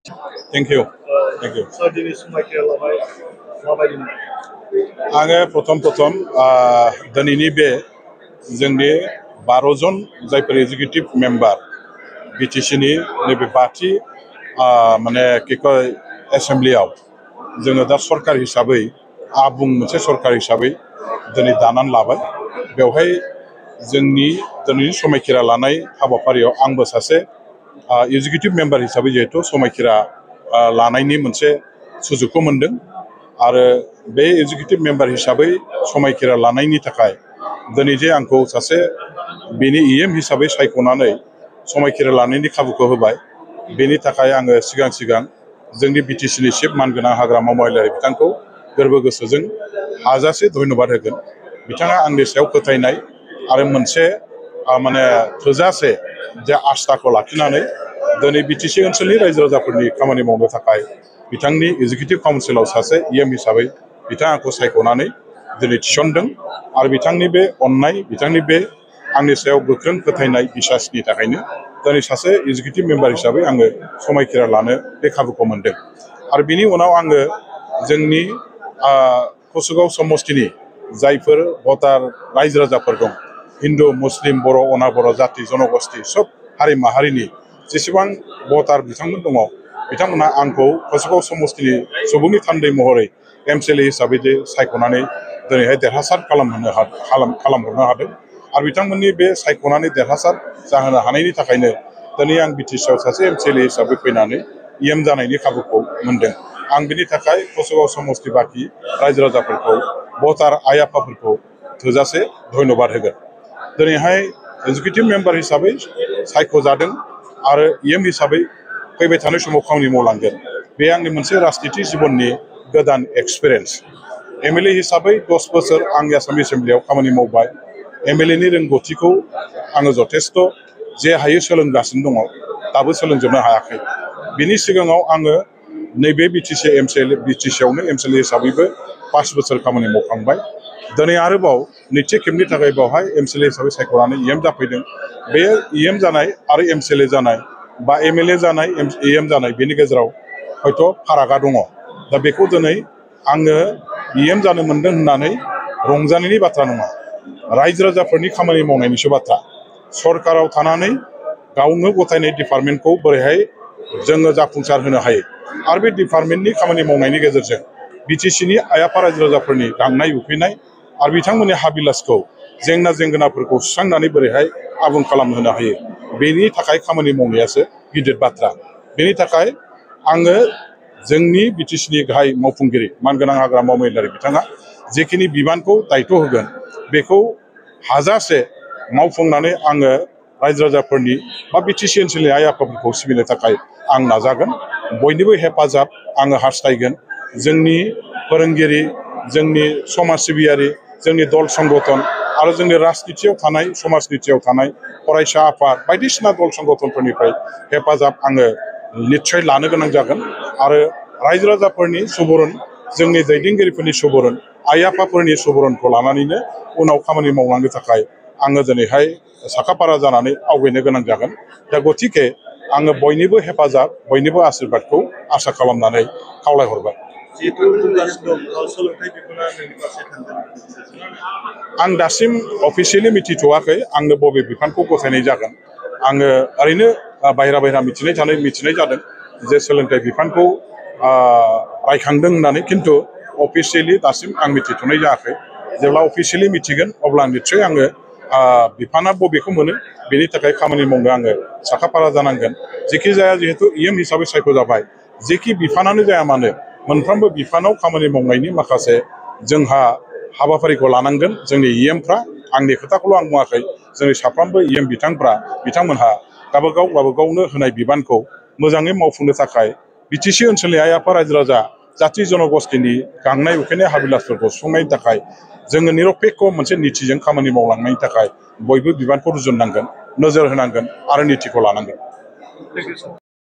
Thank you. Thank you. So दिनै समायखिरा लाबाय माबायदि आङो प्रथम दिनैनि बे जोंनि 12 जन जायफोर एग्जिकिउटिभ मेम्बार बिटिसिनि नैबे बाथि माने एसेम्ब्लियाव जोङो दा सरकार हिसाबै आबुं मोनसे सरकार हिसाबै दिनै दानानै लाबाय। बेवहाय जोंनि दिनैनि समायखिरा लानाय हाबाफारियाव आंबो सासे एग्जिकिउटिभ मेम्बार हिसाबै जिहेतु समायखिरा लानायनि मोनसे सुजुगखौ मोनदों आरो बे एग्जिकिउटिभ मेम्बार हिसाबै समायखिरा लानायनि थाखाय दिनै जे आंखौ सासे बेनि इएम हिसाबै सायख'नानै समायखिरा लानायनि खाबुखौ होबाय बेनि थाखाय आङो सिगां जोंनि बिटिसिनि चिफ मानगोनां हाग्रामा महिलारि बिथांखौ गोरबो गोसोजों हाजासे धन्यबाद होगोन। बिथाङा आंनि सायाव फोथायनाय आरो मोनसे माने थोजासे जे आस्थाखौ लाखिनानै दिनै बिटिसि ओनसोलनि रायजो राजाफोरनि खामानि मावनो थाखाय बिथांनि एग्जिकिउटिभ काउन्सिलाव सासे इएम हिसाबै बिथाङा आंखौ सायख'नानै दिनै थिसनदों आरो बिथांनि बे अननाय बिथांनि बे आंनि सायाव गोख्रों फोथायनाय बिसासनि थाखायनो दिनै सासे एग्जिकिउटिभ मेम्बार हिसाबै आङो समायखिरा लानो बे खाबुखौ मोनदों। आरो बिनि उनाव आङो जोंनि कसुगाव समस्तिनि जायफोर भटार रायजो राजाफोर दं हिन्दु मुस्लिम बर' अनाबर जाति जनगोष्ठी सब हारि माहारिनि जेसेबां भटार बिथांमोन दङ बिथांमोनहा आंखौ कसुगाव समस्तिनि सुबुंनि थान्दै महरै एमसिएलए हिसाबै जे सायख'नानै दिनैहाय देरहासार खालामहरनो हादों आरो बिथांमोननि बे सायख'नानै देरहासार जाहोनो हानायनि थाखायनो दिनै आं बिटिसिआव सासे एमसिएलए हिसाबै फैनानै इएम जानायनि खाबुखौ मोनदों। आं बिनि थाखाय कसुगाव समस्ति बाखि रायजो राजाफोरखौ भटार आइ आफाफोरखौ थोजासे धन्यबाद होगोन। दिनैहाय एग्जिकिउटिभ मेम्बार हिसाबै सायख'जादों आरो इएम हिसाबै फैबाय थानाय समाव खामानि मावलांगोन। बे आंनि मोनसे राजनिति जिबननि गोदान एक्सपिरियेन्स। एमएलए हिसाबै 10 बोसोर आं आसाम एसेम्ब्लियाव खामानि मावबाय। एमएलएनि रोंगौथिखौ आङो जथेस्थ' जे हायो सोलोंगासिनो दङ दाबो सोलोंजोबनो हायाखै। बिनि सिगाङाव आङो नैबे बिटिसिआवनो एमसिएलए हिसाबैबो 5 बोसोर खामानि मावखांबाय। दिनै आरोबाव नैथि खेबनि थाखाय बेवहाय एमसिएलए हिसाबै सायख'नानै इएम जाफैदों। बे इएम जानाय आरो एमसिएलए जानाय बा एमएलए जानाय इएम जानाय बेनि गेजेराव हयथ' फारागा दङ। दा बेखौ दिनै आङो इएम जानो मोनदों होननानै रंजानायनि बाथ्रा नङा, रायजो राजाफोरनि खामानि मावनायनिसो बाथ्रा। सरकाराव थानानै गावनो गथायनाय डिपार्टमेन्टखौ बोरैहाय जोङो जाफुंसार होनो हायो आरो बे डिपार्टमेन्टनि खामानि मावनायनि गेजेरजों बिटिसिनि आइ आफा रायजो राजाफोरनि गांनाय उखैनाय आरो बिथांमोननि हाबिलासखौ जेंना जेंगोनाफोरखौ सुस्रांनानै बोरैहाय आबुं खालामहोनो हायो बेनि थाखाय खामानि मावनायासो गिदिर बाथ्रा। बेनि थाखाय आङो जोंनि बिटिसिनि गाहाय मावफुंगिरि मानगोनां हाग्रामा महिलारि बिथाङा जेखिनि बिबानखौ दायथ' होगोन बेखौ हाजासे मावफुंनानै आङो रायजो राजाफोरनि बा बिटिसि ओनसोलनि आइ आफाफोरखौ सिबिनो थाखाय आं नाजागोन। बयनिबो हेफाजाब आङो हास्थायगोन। जोंनि फोरोंगिरि, जोंनि समाज सिबियारि, जोंनि दल संगठन आरो जोंनि राजनितियाव थानाय समाजनितियाव थानाय फरायसा आफाद बायदिसिना दल संगठनफोरनिफ्राय हेफाजाब आङो निस्सय लानो गोनां जागोन आरो रायजो राजाफोरनि सुबुरुन जोंनि दैदेनगिरिफोरनि सुबुरुन आइ आफाफोरनि सुबुरुनखौ लानानैनो उनाव खामानि मावलांनो थाखाय आङो दिनैहाय साखाफारा जानानै आवगायनो गोनां जागोन। दा गतिके आङो बयनिबो हेफाजाब बयनिबो आशीर्बादखौ आसा खालामनानै खावलायहरबाय। आं दासिम अफिसियेलि मिथिथ'वाखै आंनो बबे बिफानखौ गथायनाय जागोन। आङो ओरैनो बाहेरा मिथिनाय जादों जे सोलोंथाइ बिफानखौ रायखांदों होननानै, खिन्थु अफिसियेलि दासिम आं मिथिथ'नाय जायाखै। जेब्ला अफिसियेलि मिथिगोन अब्ला निस्सय आङो बिफाना बबेखौ मोनो बेनि थाखाय खामानि मावनो आङो साखाफारा जानांगोन। जेखि जाया जिहेतु इएम हिसाबै सायख'जाबाय, जेखि बिफानानो जाया मानो मोनफ्रोमबो बिफानाव खामानि मावनायनि माखासे जोंहा हाबाफारिखौ लानांगोन। जोंनि इएमफ्रा आंनि खोथाखौल' आं बुङाखै, जोंनि साफ्रोमबो इएम बिथांमोनहा गावबागावनो होनाय बिबानखौ मोजाङै मावफुंनो थाखाय बिटिसि ओनसोलनि आइ आफा रायजो राजा जाथि जनगोष्ठीनि गांनाय उखैनाय हाबिलासफोरखौ सुफुंनायनि थाखाय जोङो निरपेक्ष मोनसे नितिजों खामानि मावलांनायनि थाखाय बयबो बिबानखौ रुजुननांगोन, नोजोर होनांगोन आरो नितिखौ लानांगोन।